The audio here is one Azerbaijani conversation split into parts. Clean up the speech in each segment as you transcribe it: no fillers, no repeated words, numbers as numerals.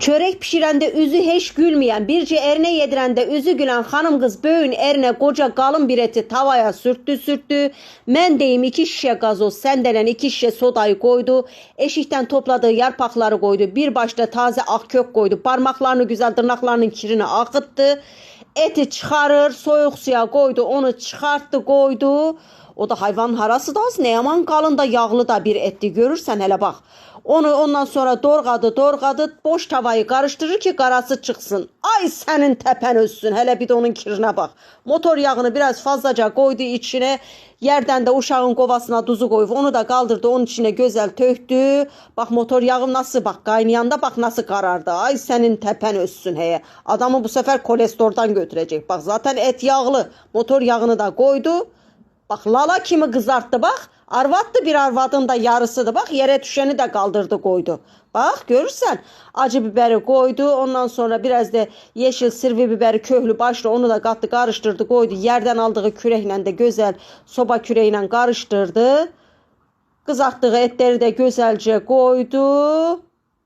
Çörək pişirəndə üzü heç gülməyən, bircə erinə yedirəndə üzü gülən xanım qız böyün erinə qoca qalın bir eti tavaya sürtdü, sürtdü. Mən deyim 2 şişə qazoz, sən denən 2 şişə sodayı qoydu. Eşikdən topladığı yarpaqları qoydu. Bir başda taze ağ kök qoydu. Parmaklarını güzel dırnaqlarının kirini axıtdı. Eti çıxarır, soyuq suya qoydu, onu çıxartdı, qoydu. O da hayvanın harası da az, nə yaman qalın da yağlı da bir etdi, görürsən hələ bax. Onu ondan sonra doğradı, doğradı, boş tavayı qarışdırır ki qarası çıxsın. Ay sənin təpən össün, hələ bir də onun kirinə bax. Motor yağını biraz fazlaca qoydu içinə, yerdən də uşağın qovasına duzu qoyub, onu da qaldırdı, onun içinə gözəl tökdü. Bax motor yağı nasıl bax, qaynayanda bax nasıl qarardı. Ay sənin təpən össün həyə. Adamı bu səfər kolesteroldan götürəcək. Bax zaten et yağlı, motor yağını da qoydu. Bax lala kimi qızartdı bax. Arvaddı bir arvadın da yarısıdır. Bax yerə düşəni də qaldırdı qoydu. Bax görürsən acı biberi qoydu. Ondan sonra biraz da yeşil sirvi biberi köhlü başlı onu da qatdı qarışdırdı qoydu. Yerdən aldığı kürəklə də gözəl soba kürəyi ilə qarışdırdı. Qızartdığı etləri də gözəlcə qoydu.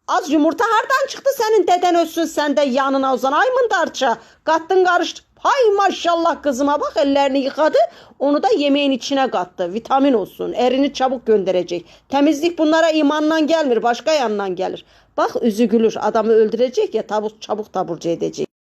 Az yumurta hardan çıxdı sənin dədən ölsün sən də yanına uzan. Ay mındarça qatdın qarışdı. Hay maşallah kızıma bak ellerini yıkadı. Onu da yemeğin içine kattı. Vitamin olsun. Erini çabuk gönderecek. Temizlik bunlara imandan gelmir. Başka yandan gelir. Bak üzü gülür. Adamı öldürecek ya çabuk çabuk taburcu edecek.